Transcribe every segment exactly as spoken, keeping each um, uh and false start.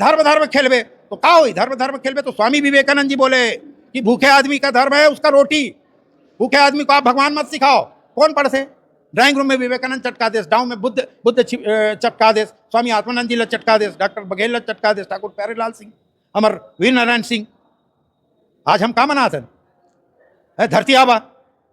धर्म धर्म खेलबे तो का होई? धर्म धर्म खेलबे तो स्वामी विवेकानंद जी बोले कि भूखे आदमी का धर्म है उसका रोटी। भूखे आदमी को आप भगवान मत सिखाओ। कौन पढ़थे? ड्राइंग रूम में विवेकानंद चटका देस, डाउन में बुद्ध बुद्ध चटका देस, स्वामी आत्मानंद जी ला चटका देस, डॉक्टर बघेल ला चटका देस, ठाकुर प्यारेलाल सिंह, हमर वीर नारायण सिंह। आज हम का मनाथन? धरती आबा,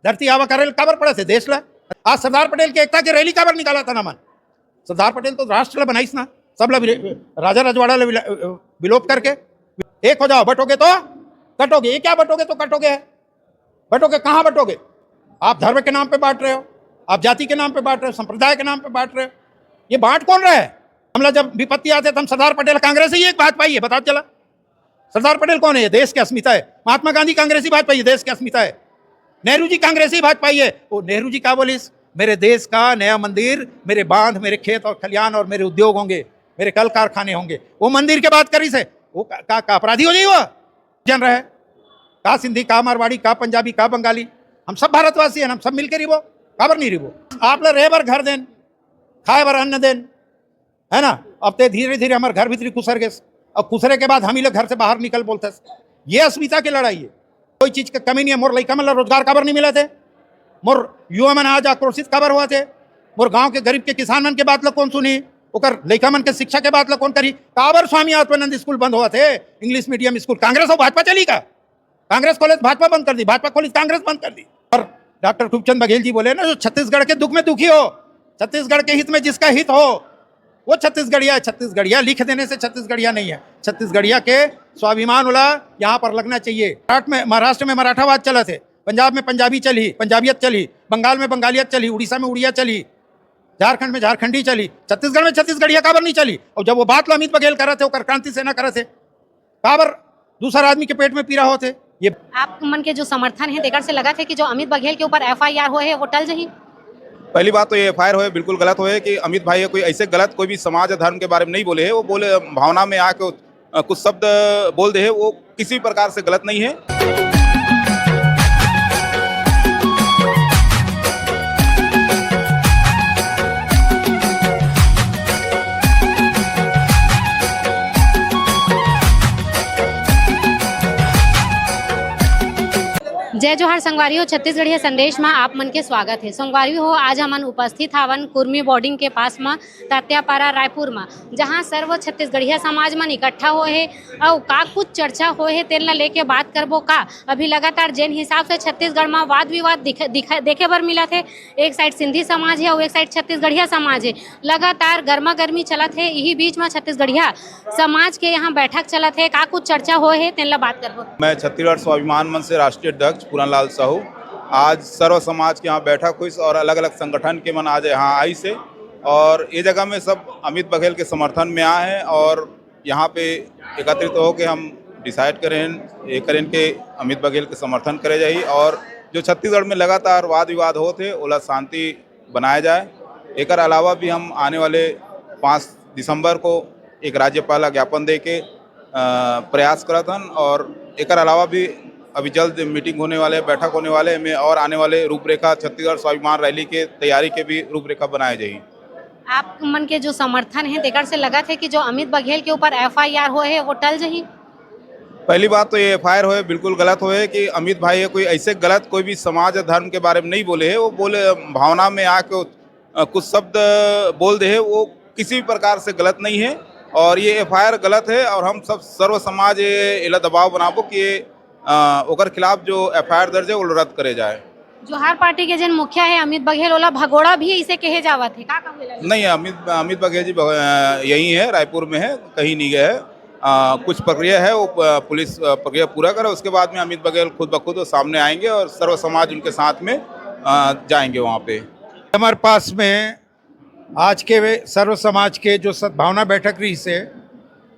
धरती आबा करे काबर पड़त हे देश ला? आज सरदार पटेल के एकता के रैली काबर निकालत हन हमन? सरदार पटेल तो राष्ट्र ला बनाइस ना, सब ला राजा रजवाड़ा ला विलोप करके। एक हो जाओ, बटोगे तो कटोगे। ये क्या बटोगे तो कटोगे है? बटोगे कहाँ बटोगे? आप धर्म के नाम पे बांट रहे हो, आप जाति के नाम पे बांट रहे हो, संप्रदाय के नाम पे बांट रहे हो। ये बांट कौन रहा है? हमला जब विपत्ति आते तो हम सरदार पटेल कांग्रेस ही एक बात पाइए, बता चला। सरदार पटेल कौन है? ये देश के अस्मिता है। महात्मा गांधी कांग्रेसी भाजपा, ये देश के अस्मिता है। नेहरू जी कांग्रेसी भाजपाई है। वो नेहरू जी का बोलिस, मेरे देश का नया मंदिर, मेरे बांध, मेरे खेत और खलियान और मेरे उद्योग होंगे, मेरे कल कारखाने होंगे। वो मंदिर के बात करिस हे। वो का, का, का अपराधी हो जाई वो? जन रहे, का सिंधी, का मारवाड़ी, का पंजाबी, का बंगाली, हम सब भारतवासी हैं, हम सब मिलके रिबो। काबर नहीं रिबो? आप ला रहे बर घर देन, खाए बर अन्न देन, है ना? अब ते धीरे धीरे हमर घर भीतरी खुसर गेस। अब खुसरे के बाद हम ही लोग घर से बाहर निकल बोलते। ये अस्मिता की लड़ाई है। कोई चीज का कमी नहीं है। मोर लइका मन ला रोजगार काबर नहीं मिला थे? मोर युवा मन आज आक्रोशित काबर हुआ थे? मोर गांव के गरीब के किसान मन के बात ला कौन सुनी? ओकर लइका मन के शिक्षा के बात ला कौन करी? काबर स्वामी आत्मानंद स्कूल बंद हुआ थे? इंग्लिश मीडियम स्कूल कांग्रेस और भाजपा चली का? कांग्रेस खोले तो भाजपा बंद कर दी, भाजपा खोली तो कांग्रेस बंद कर दी। और डॉक्टर खूबचंद बघेल जी बोले ना, जो छत्तीसगढ़ के दुख में दुखी हो, छत्तीसगढ़ के हित में जिसका हित हो, वो छत्तीसगढ़िया है। छत्तीसगढ़िया लिख देने से छत्तीसगढ़िया नहीं है। छत्तीसगढ़िया के स्वाभिमान वाला यहाँ पर लगना चाहिए। मराठ में, महाराष्ट्र में मराठावाद चला थे, पंजाब में पंजाबी चली, पंजाबियत चली, बंगाल में बंगालियत चली, उड़ीसा में उड़िया चली, झारखंड में झारखंडी चली, छत्तीसगढ़ में छत्तीसगढ़िया काबर नहीं चली? और जब वो बात ला अमित बघेल करत हे, ओकर क्रांति सेना करत हे, काबर दूसर आदमी के पेट में पीरा होत हे? ये आप मन के जो समर्थन है, तेकर से लगत हे कि जो अमित बघेल के ऊपर एफ आई आर होए हे, वो टल जही? पहली बात तो ये एफ आई आर होए, बिल्कुल गलत होए कि अमित भाई कोई ऐसे गलत, कोई भी समाज या धर्म के बारे में नहीं बोले हे। वो बोले, भावना में आके, अ, कुछ शब्द बोल दे हे, वो किसी प्रकार से गलत नहीं है। जय जोहार संगवारी हो, छत्तीसगढ़िया संदेश में आप मन के स्वागत है। संगवारी हो, आज हमन उपस्थित हावन कुर्मी बोर्डिंग के पास में, तात्यापारा, रायपुर में, जहां सर्व छत्तीसगढ़िया समाज मन इकट्ठा होए हे अउ का कुछ चर्चा होए हे, तेन ला लेके बात करबो का। अभी लगातार जेन हिसाब से छत्तीसगढ़ में वाद विवाद दिख, दिख, देखे बर मिलत हे, एक साइड सिंधी समाज हे अउ एक साइड छत्तीसगढ़िया समाज हे। लगातार गर्मा गर्मी चलत हे। इही बीच में छत्तीसगढ़िया समाज के यहाँ बैठक चलत हे, का कुछ चर्चा होए हे, तेन ला बात करबो। मैं छत्तीसगढ़ स्वाभिमान मंच से राष्ट्रीय अध्यक्ष पूरन लाल साहू। आज सर्व समाज के यहाँ बैठक हुई और अलग-अलग संगठन के मन आज यहाँ आइस हे और ये जगह में सब अमित बघेल के समर्थन में आए हैं और यहाँ पे एकत्रित होके हम डिसाइड करेन, ये करेन के अमित बघेल के समर्थन करे जाही और जो छत्तीसगढ़ में लगातार वाद विवाद होत हे, ओला शांति बनाया जाए। एकर अलावा भी हम आने वाले पाँच दिसंबर को एक राज्यपाल ला ज्ञापन दे के, अ, प्रयास करत हन और एकर अलावा भी अभी जल्द मीटिंग होने वाले, बैठक होने वाले में और आने वाले रूपरेखा, छत्तीसगढ़ स्वाभिमान रैली के तैयारी के भी रूपरेखा बनाए जाही। आप मन के जो समर्थन है, तेकर से लगत है कि जो अमित बघेल के ऊपर एफ आई आर होए है, वो टल जही? पहली बात तो ये एफ आई आर होए बिल्कुल गलत होए कि अमित भाई ये कोई ऐसे गलत, कोई भी समाज या धर्म के बारे में नहीं बोले है। वो बोले, भावना में आके, अ, कुछ शब्द बोल दे है, वो किसी भी प्रकार से गलत नहीं है और ये एफ आई आर गलत है और हम सब सर्व समाज ये, एला दबाव बनाबो कि ये, अ, ओकर खिलाफ जो एफ आई आर दर्ज है, वो रद्द करे जाए। जोहार पार्टी के जेन मुखिया है अमित बघेल, ओला भगोड़ा भी इसे कहे जावत है, का कहूँ एला? नहीं, अमित, अमित बघेल जी बघ-, अ, यहीं है, रायपुर में है, कहीं नहीं गए हैं। अ, कुछ प्रक्रिया है, वो प-, पुलिस, अ, प्रक्रिया पूरा करे, उसके बाद में अमित बघेल खुद ब खुद वो सामने आएंगे और सर्व समाज उनके साथ में, अ, जाएंगे वहाँ पे। हमारे पास में आज के वे सर्व समाज के जो सद्भावना बैठक रहिस हे,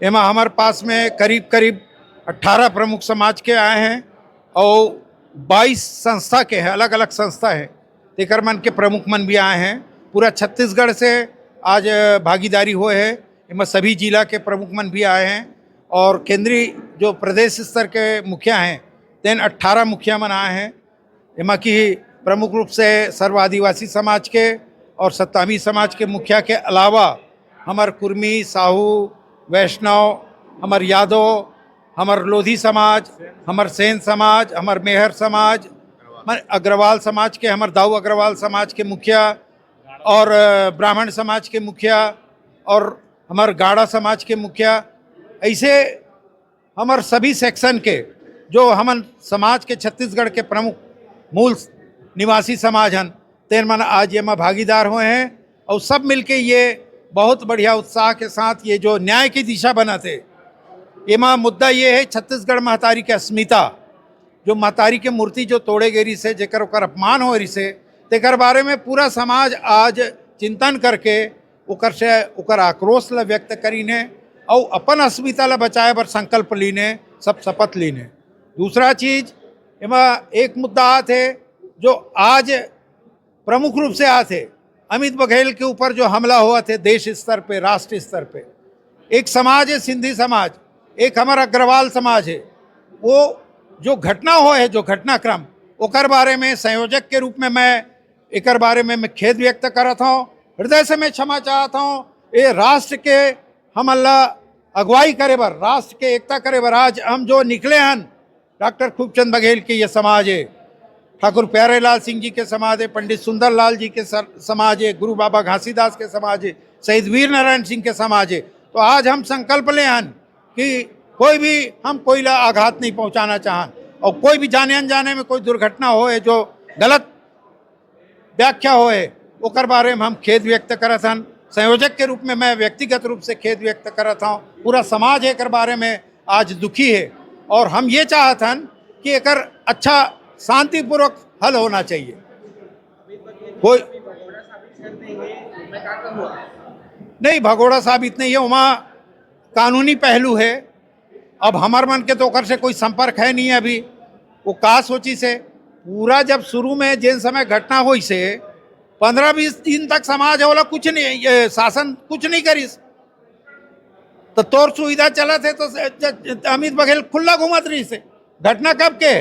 एमा हमर पास में करीब करीब अट्ठारह प्रमुख समाज के आए हैं और बाईस संस्था के हैं, अलग-अलग संस्था है, तेकर मन के प्रमुख मन भी आए हैं। पूरा छत्तीसगढ़ से आज भागीदारी होए है, एमा सभी जिला के प्रमुख मन भी आए हैं और केंद्रीय जो प्रदेश स्तर के मुखिया हैं, तेन अट्ठारह मुखिया मन आए हैं। एमा कि प्रमुख रूप से सर्व आदिवासी समाज के और सत्तामी समाज के मुखिया के अलावा हमर कुर्मी, साहू, वैष्णव, हमर यादव, हमर लोधी समाज, हमर सेन समाज, हमर मेहर समाज, हमर अग्रवाल समाज के, हमर दाऊ अग्रवाल समाज के मुखिया और, अ, ब्राह्मण समाज के मुखिया और हमर गाड़ा समाज के मुखिया, ऐसे हमर सभी सेक्शन के जो हमन समाज के, छत्तीसगढ़ के प्रमुख मूल निवासी समाज हन, तेन मन आज एमा भागीदार होए हैं और सब मिलके ये बहुत बढ़िया उत्साह के साथ ये जो न्याय की दिशा बनत हे, एमा मुद्दा ये है छत्तीसगढ़ महतारी के अस्मिता, जो महतारी के मूर्ति जो तोड़े गे रिहिस हे, जेकर ओकर अपमान होए रिहिस हे, तेकर बारे में पूरा समाज आज चिंतन करके ओकर से, ओकर आक्रोश ला व्यक्त करीन हे अउ अपन अस्मिता ला बचाए बर संकल्प लीन हे, सब शपथ लीन हे। दूसरा चीज, एमा एक मुद्दा आत हे, जो आज प्रमुख रूप से आत हे, अमित बघेल के ऊपर जो हमला होवत हे देश स्तर पे, राष्ट्रीय स्तर पे, एक समाज है सिंधी समाज, एक हमर अग्रवाल समाज है, वो जो घटना होए हे, जो घटनाक्रम, ओकर बारे में संयोजक के रूप में मैं एकर बारे में मैं खेद व्यक्त करत हौं, हृदय से मैं क्षमा चाहत हौं। ये राष्ट्र के हमन ला अगुवाई करे बर, राष्ट्र के एकता करे बर आज हम जो निकले हन, डॉक्टर खूबचंद बघेल के ये समाज है, ठाकुर प्यारेलाल सिंह जी के समाज है, पंडित सुंदरलाल जी के सर-, समाज है, गुरु बाबा घासीदास के समाज है, शहीद वीर नारायण सिंह के समाज है। तो आज हम संकल्प ले हन कि कोई भी हम कोई ला आघात नहीं पहुंचाना चाहन और कोई भी जाने अनजाने में कोई दुर्घटना होए जो गलत व्याख्या होए, ओकर बारे में हम खेद व्यक्त करत हन। संयोजक के रूप में मैं व्यक्तिगत रूप से खेद व्यक्त करत हौं। पूरा समाज एकर बारे में आज दुखी है और हम ये चाहत हन कि एकर अच्छा शांतिपूर्वक हल होना चाहिए। कोई नहीं, भगोड़ा साबित नहीं है, वहाँ कानूनी पहलू है। अब हमर मन के तो ओकर से कोई संपर्क है नहीं अभी। वो का सोचिस हे, पूरा जब शुरू में जेन समय घटना होइस हे, पंद्रह बीस दिन तक समाज हे ओला कुछ नहीं, ये शासन कुछ नहीं करिस। तो तोर सुविधा चलत हे तो स-, ज-, ज-, अमित बघेल खुल्ला घूमत रहिस हे। घटना कब के?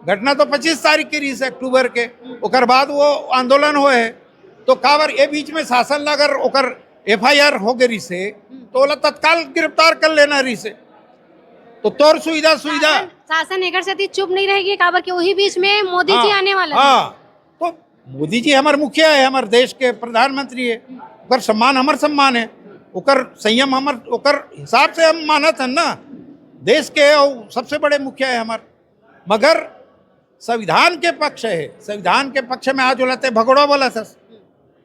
घटना तो पच्चीस तारीख के रहिस हे अक्टूबर के, ओकर बाद वो आंदोलन होए हे। तो काबर ये बीच में शासन ला अगर ओकर एफ आई आर हो गे रहिस हे, तो ओला तत्काल गिरफ्तार कर लेना रहिस हे। तो तोर सुविधा, सुविधा शासन, शासन एकर सेती चुप नहीं रहेगी, काबर के वही बीच में मोदी जी हाँ, आने वाला है। हाँ, तो मोदी जी हमर मुखिया है, हमर देश के प्रधानमंत्री है, ओकर सम्मान हमर सम्मान है, ओकर संयम हमर, ओकर हिसाब से हम मानत हन ना, देश के अउ सबसे बड़े मुखिया है हमर। मगर संविधान के पक्ष है, संविधान के पक्ष में आज बोलत हे, भगोड़ा बोलत हस,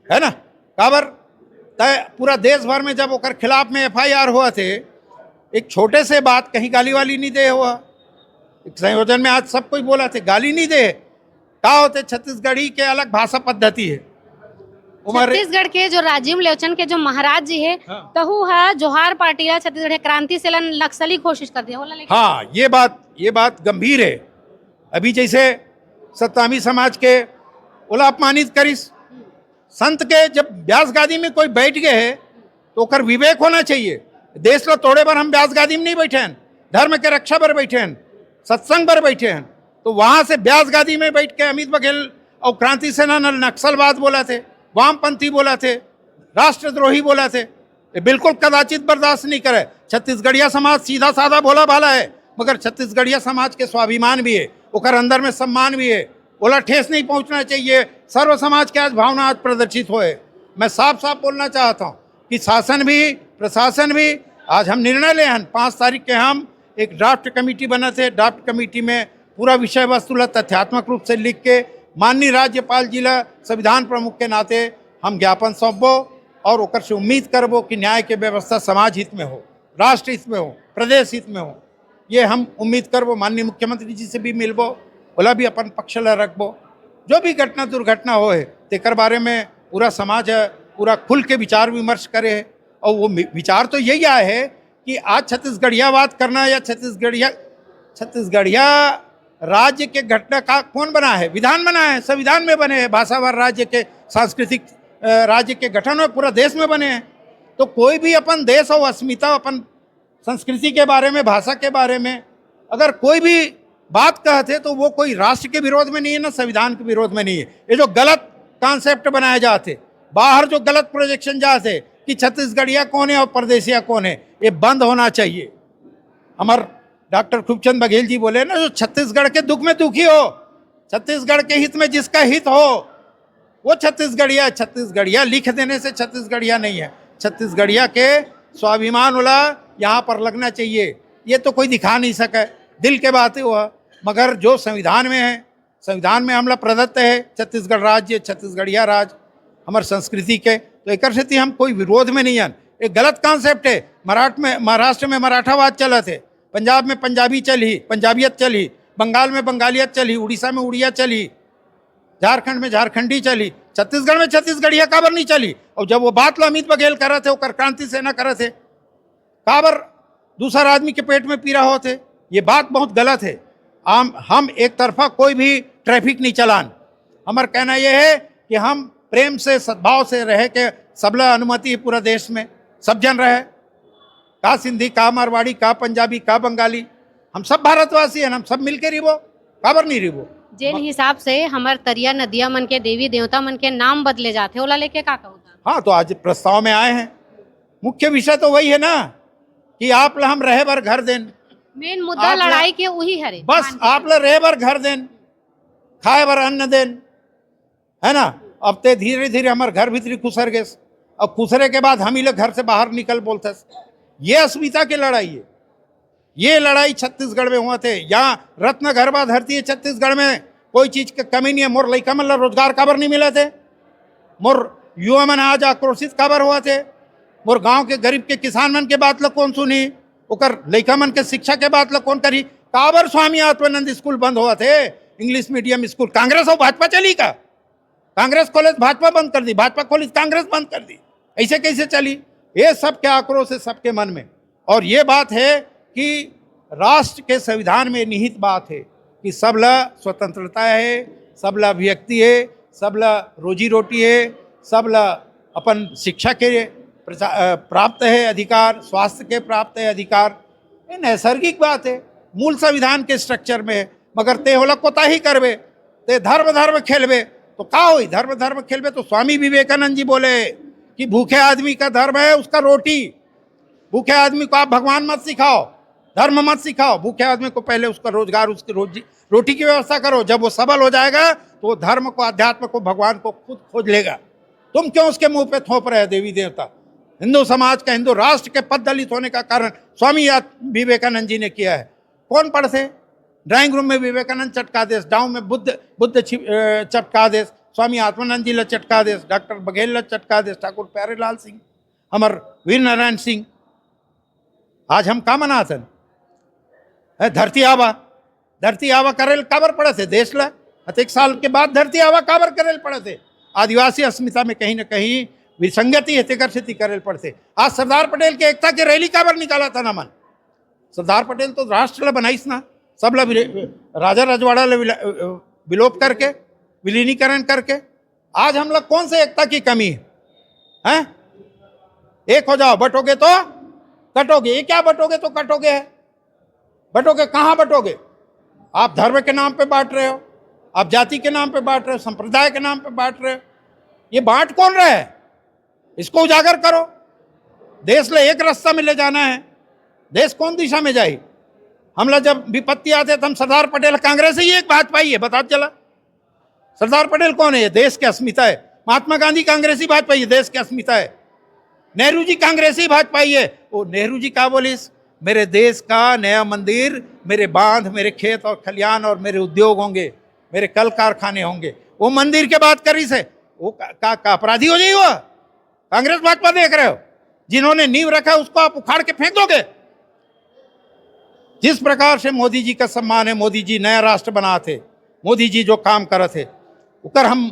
है ना? काबर? तय पूरा देश भर में जब ओकर खिलाफ में एफ आई आर होवत हे, एक छोटे से बात कहीं गाली वाली नहीं दे हुआ, एक संयोजन में आज सब कोई बोलत हे, गाली नहीं दे। का होथे, छत्तीसगढ़ी के अलग भाषा पद्धति है। उमर छत्तीसगढ़ के जो राजीव लोचन के जो महाराज जी है, हाँ। तहु हा जोहार पार्टी ला छत्तीसगढ़ के क्रांति सेना नक्सली घोषित कर दिया, ओला लेके हाँ, ये बात, ये बात गंभीर है। अभी जैसे सतनामी समाज के ओला अपमानित करिस, संत के जब ब्यास गादी में कोई बैठ गए है तो ओकर विवेक होना चाहिए। देश ला तोड़े बर हम ब्यास गादी में नहीं बैठे हैं, धर्म के रक्षा बर बैठे हैं, सत्संग बर बैठे हैं। तो वहां से ब्यास गादी में बैठ के अमित बघेल और क्रांति सेना न नक्सलवाद बोलत हे, वामपंथी बोलत हे, राष्ट्रद्रोही बोलत हे। ये बिल्कुल कदाचित बर्दाश्त नहीं करे। छत्तीसगढ़िया समाज सीधा साधा भोला भाला है, मगर छत्तीसगढ़िया समाज के स्वाभिमान भी है, ओकर अंदर में सम्मान भी है, ओला ठेस नहीं पहुंचना चाहिए। सर्व समाज के आज भावना आज प्रदर्शित होए। मैं साफ साफ बोलना चाहता हूं कि शासन भी, प्रशासन भी, आज हम निर्णय ले हन, पाँच तारीख के हम एक ड्राफ्ट कमेटी बनत हे, ड्राफ्ट कमेटी में पूरा विषय वस्तु ला तथ्यात्मक रूप से लिख के माननीय राज्यपाल जी ला संविधान प्रमुख के नाते हम ज्ञापन सौंपबो और ओकर से उम्मीद करबो कि न्याय के व्यवस्था समाज हित में हो, राष्ट्र हित में हो, प्रदेश हित में हो। ये हम उम्मीद करबो, माननीय मुख्यमंत्री जी से भी मिलबो, ओला भी अपन पक्ष ला रखबो। जो भी घटना दुर्घटना होए, तेकर बारे में पूरा समाज ह पूरा खुल के विचार विमर्श करे हे। और वो मि-, विचार तो यही आए हे कि आज छत्तीसगढ़ियावाद करना या छत्तीसगढ़िया, छत्तीसगढ़िया राज्य के घटना का कौन बना है? विधान बना है, संविधान में बने हैं, भाषावार राज्य के, सांस्कृतिक, अ, राज्य के गठन में पूरा देश में बने हैं। तो कोई भी अपन देश और अस्मिता, अपन संस्कृति के बारे में, भाषा के बारे में अगर कोई भी बात कहत हे तो वो कोई राष्ट्र के विरोध में नहीं है, ना संविधान के विरोध में नहीं है। ये जो गलत कॉन्सेप्ट बनाए जात हे, बाहर जो गलत प्रोजेक्शन जात हे, कि छत्तीसगढ़िया कौन है और परदेसिया कौन है। ये बंद होना चाहिए। हमार डॉक्टर खूबचंद बघेल जी बोले ना, जो छत्तीसगढ़ के दुख में दुखी हो, छत्तीसगढ़ के हित में जिसका हित हो, वो छत्तीसगढ़िया। छत्तीसगढ़िया लिख देने से छत्तीसगढ़िया नहीं है। छत्तीसगढ़िया के स्वाभिमान वाला यहाँ पर लगना चाहिए। ये तो कोई दिखा नहीं सके, दिल के बात है वो। मगर जो संविधान में है, संविधान में हमला प्रदत्त है छत्तीसगढ़ राज्य, छत्तीसगढ़िया राज, हमार संस्कृति के, तो एकर सेती हम कोई विरोध में नहीं हन। एक गलत कॉन्सेप्ट है। मराठ में, महाराष्ट्र में मराठावाद चलत है, पंजाब में पंजाबी चलही, पंजाबियत चलही, बंगाल में बंगालियत चलही, उड़ीसा में उड़िया चलही, झारखंड में झारखंडी चलही, छत्तीसगढ़ में छत्तीसगढ़िया काबर नहीं चलही? और जब वो बात ला अमित बघेल करत है, ओकर क्रांति सेना करत है, काबर दूसर आदमी के पेट में पीरा होत है? ये बात बहुत गलत है। हम हम एक तरफा कोई भी ट्रैफिक नहीं चलान। हमार कहना यह है कि हम प्रेम से, सद्भाव से रहे के, सबला अनुमति है पूरा देश में, सब जन रहे, का सिंधी, का मारवाड़ी, का पंजाबी, का बंगाली, हम सब भारतवासी हैं, हम सब मिलके रिबो, काबर नहीं रिबो? जेन हिसाब से हमर तरिया नदिया मन के, देवी देवता मन के नाम बदले जाथे, ओला लेके का कहूँ? हाँ, तो आज प्रस्ताव में आए हैं। मुख्य विषय तो वही है ना कि आप ला हम रहे बर घर देन। मेन मुद्दा आप ला, लड़ाई के वही हरे। बस आप ला रहे बर घर देन, खाए बर अन्न देन, है ना? अब ते धीरे धीरे हमार घर भीतरी खुसर गेस। अब खुसरे के बाद हम ही लोग घर से बाहर निकल बोलते। ये अस्मिता की लड़ाई है। ये लड़ाई छत्तीसगढ़ में हुआ थे। यहाँ रत्न गरबा धरती है छत्तीसगढ़ में, कोई चीज की कमी नहीं है। मोर लइका मन ला रोजगार काबर नहीं मिला थे? मोर युवा मन आज आक्रोशित काबर हुआ थे? मोर गांव के गरीब के किसान मन के बात ला कौन सुनी? ओकर लइका मन के शिक्षा के बात ला कौन करी? काबर स्वामी आत्मानंद स्कूल बंद हुआ थे, इंग्लिश मीडियम स्कूल? कांग्रेस और भाजपा चली का? कांग्रेस खोले तो भाजपा बंद कर दी, भाजपा खोली तो कांग्रेस बंद कर दी। ऐसे कैसे चली? ये सबके आक्रोश है सबके मन में। और ये बात है कि राष्ट्र के संविधान में निहित बात है कि सबला स्वतंत्रता है, सबला अभिव्यक्ति है, सबला रोजी रोटी है, सबला अपन शिक्षा के प्रचा-, अ, प्राप्त है अधिकार, स्वास्थ्य के प्राप्त है अधिकार। ये नैसर्गिक बात है, मूल संविधान के स्ट्रक्चर में है। मगर ते होला कोताही करबे, ते धर्म धर्म खेलबे, तो का होई? धर्म धर्म खेलबे तो स्वामी विवेकानंद जी बोले कि भूखे आदमी का धर्म है उसका रोटी। भूखे आदमी को आप भगवान मत सिखाओ, धर्म मत सिखाओ। भूखे आदमी को पहले उसका रोजगार, उसकी रोजी रोटी की व्यवस्था करो। जब वो सबल हो जाएगा तो वो धर्म को, अध्यात्म को, भगवान को खुद खोज लेगा। तुम क्यों उसके मुंह पे थोप रहे हो देवी देवता? हिंदू समाज का, हिंदू राष्ट्र के पद दलित होने का कारण स्वामी या-, विवेकानंद जी ने किया है। कौन पढ़थे? ड्राइंग रूम में विवेकानंद चटका देस, डाउन में बुद्ध, बुद्ध छि-, अ, चटका देस, स्वामी आत्मानंद जी ला चटका देस, डॉक्टर बघेल ला चटका देस, ठाकुर प्यारेलाल सिंह, हमर वीर नारायण सिंह। आज हम का मनाथन? है धरती आबा, धरती आबा करे ल काबर पड़त हे देश ला? अतेक साल के बाद धरती आबा काबर करे ल पड़त हे? आदिवासी अस्मिता में कहीं ना कहीं विसंगति हे, तेकर सेती करे ल पड़त हे। आज सरदार पटेल के एकता के रैली काबर निकालत हन हमन? सरदार पटेल तो राष्ट्र ला बनाइस ना, सब ला विले-, राजा रजवाड़ा ला विला-, विलोप करके, विलीनीकरण करके। आज हम लोग कौन से एकता की कमी है? हैं? एक हो जाओ, बटोगे तो कटोगे। ये क्या बटोगे तो कटोगे है? बटोगे, कहाँ बटोगे? आप धर्म के नाम पे बांट रहे हो, आप जाति के नाम पे बांट रहे हो, संप्रदाय के नाम पे बांट रहे हो। ये बांट कौन रहा है? इसको उजागर करो। देश ला एक रास्ता में ले जाना है। देश कौन दिशा में जाए? हमला जब विपत्ति आते तो हम सरदार पटेल, कांग्रेस ही एक भाजपाई है, बता चला। सरदार पटेल कौन है? ये देश के अस्मिता है। महात्मा गांधी कांग्रेसी भाजपाई, ये देश के अस्मिता है। नेहरू जी कांग्रेसी भाजपाई है। वो नेहरू जी का बोलिस, मेरे देश का नया मंदिर, मेरे बांध, मेरे खेत और खलियान और मेरे उद्योग होंगे, मेरे कल कारखाने होंगे। वो मंदिर के बात करिस हे, वो का, का, का अपराधी हो जाइए वो? कांग्रेस भाजपा देख रहे हो, जिन्होंने नींव रखा उसको आप उखाड़ के फेंक दोगे। जिस प्रकार से मोदी जी का सम्मान है, मोदी जी नया राष्ट्र बनात हे, मोदी जी जो काम करत हे, ओकर हम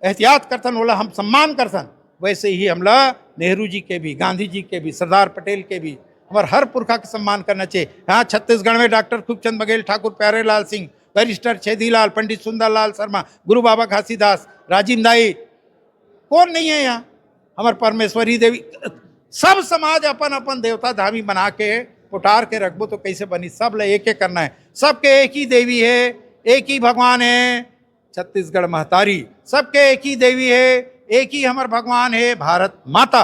एहतियात करथन, ओला हम सम्मान करथन, वैसे ही हमला नेहरू जी के भी, गांधी जी के भी, सरदार पटेल के भी, हमार हर पुरखा के सम्मान करना चाहिए। यहाँ छत्तीसगढ़ में डॉक्टर खूबचंद बघेल, ठाकुर प्यारेलाल सिंह, बैरिस्टर छेदीलाल, पंडित सुंदरलाल शर्मा, गुरु बाबा घासीदास, राजिम दाई, कौन नहीं है यहाँ? हमार परमेश्वरी देवी, सब समाज अपन अपन देवता धामी बना के पोटार के रखबो तो कैसे बनी? सब ला एक एक करना है। सबके एक ही देवी है, एक ही भगवान है, छत्तीसगढ़ महतारी। सबके एक ही देवी है, एक ही हमार भगवान है, भारत माता।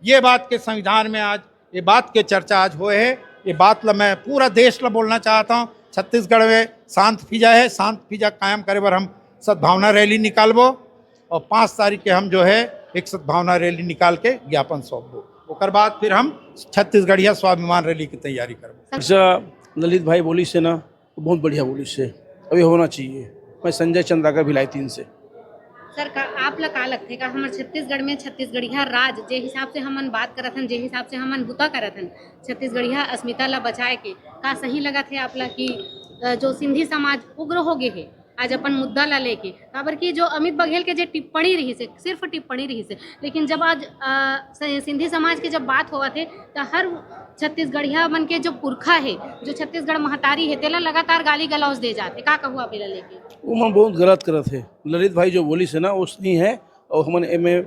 ये बात के संविधान में आज, ये बात के चर्चा आज होए हे, ये बात ला मैं पूरा देश ला बोलना चाहता हूँ। छत्तीसगढ़ में शांत फिजा हे, शांत फिजा कायम करे बर हम सद्भावना रैली निकालबो और पाँच तारीख के हम जो है एक सद्भावना रैली निकाल के ज्ञापन सौंपबो। ओकर बाद फिर हम छत्तीसगढ़िया स्वाभिमान रैली की तैयारी करबो। अच्छा, ललित भाई बोलिस हे ना, बहुत बढ़िया बोलिस हे, अभी होना चाहिए। मैं संजय चंद्राकर भिलाई तीन से। सर, का आप ला का लगथे, का हमर छत्तीसगढ़ में छत्तीसगढ़िया राज, जे हिसाब से हमन बात करत हन, जे हिसाब से हमन बुता करत हन छत्तीसगढ़िया अस्मिता ला बचाए के, का सही लगत हे आप ला कि, अ, जो सिंधी समाज उग्र हो गए हे आज अपन मुद्दा ला लेके? काबर कि जो अमित बघेल के जे टिप्पणी रहिस हे, सिर्फ टिप्पणी रहिस हे, लेकिन जब आज, अ, स-, सिंधी समाज के जब बात होवत हे, त हर छत्तीसगढ़िया मन के जो पुरखा हे, जो छत्तीसगढ़ महतारी हे, तेला लगातार गाली गलौज दे जाथे। का कहू आप एला लेके? वो मन बहुत गलत करत हे। ललित भाई जो बोलिस हे ना, वो सही हे और हमन एमे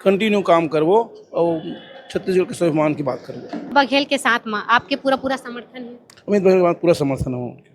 continue काम करबो और छत्तीसगढ़ के स्वाभिमान की बात करबो। बघेल के साथ में आपके पूरा, पूरा समर्थन हे? अमित बघेल के बात पूरा समर्थन हे।